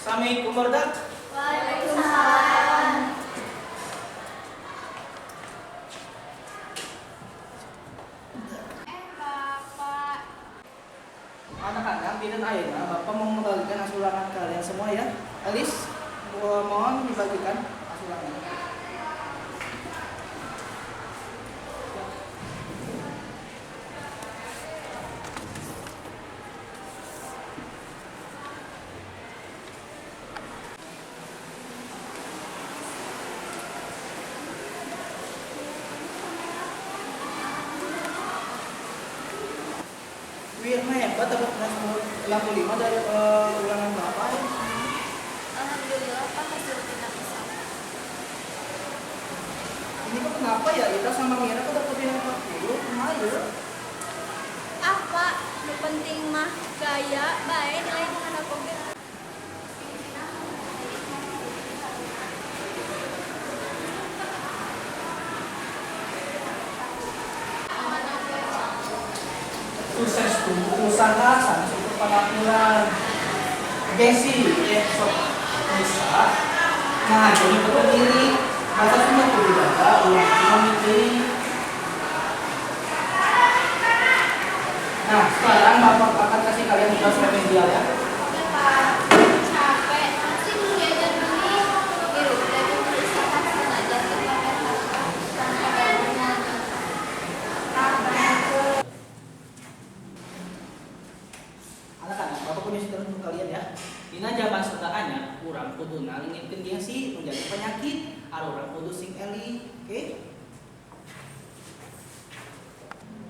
Assalamualaikum barudak. Waalaikumsalam. Eh, Bapak. Anak-anak, dinten ayeuna Bapak mau membagikan hasil ulangan kalian semua ya. Elis, mohon dibagikan hasil ulangannya. Ya. Wirna hebat dapat 65 dari ulangan Bapak ya. Alhamdulillah, Pak, hasil rutin bisa. Ini kok kenapa ya Ita sama Mira kok dapat yang 40? Kumaha ya? Ah, Pak, nu penting mah gaya bae nilai mengenal oge. Sukses tuh usaha sanes ukur penampilan. Gengsi sok bisa. Nah, jadi betul diri. Masa sih kudu jaga ulah cuma mikirin. Nah, sekarang Bapak akan kasih kalian tugas remedial ya. Oke, Pak. Capek, masih belum diajar gini. Hirup teh butuh usaha sanajan teu pamer harta tanpa bangunan. Anak-anak, Bapak punya cerita untuk kalian ya. Dina zaman Sunda anyar, urang kudu leungitkeun gengsi menjadi penyakit, urang kudu sing eling, oke?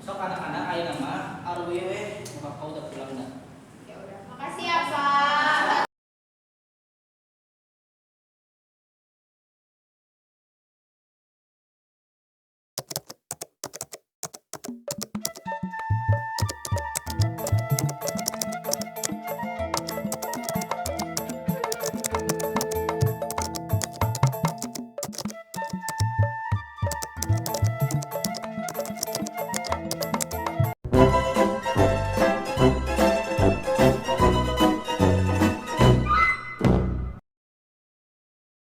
Sok anak-anak, ayeuna mah arwi we, Bapak udah pulang dah. Ya udah, makasih ya, Pak.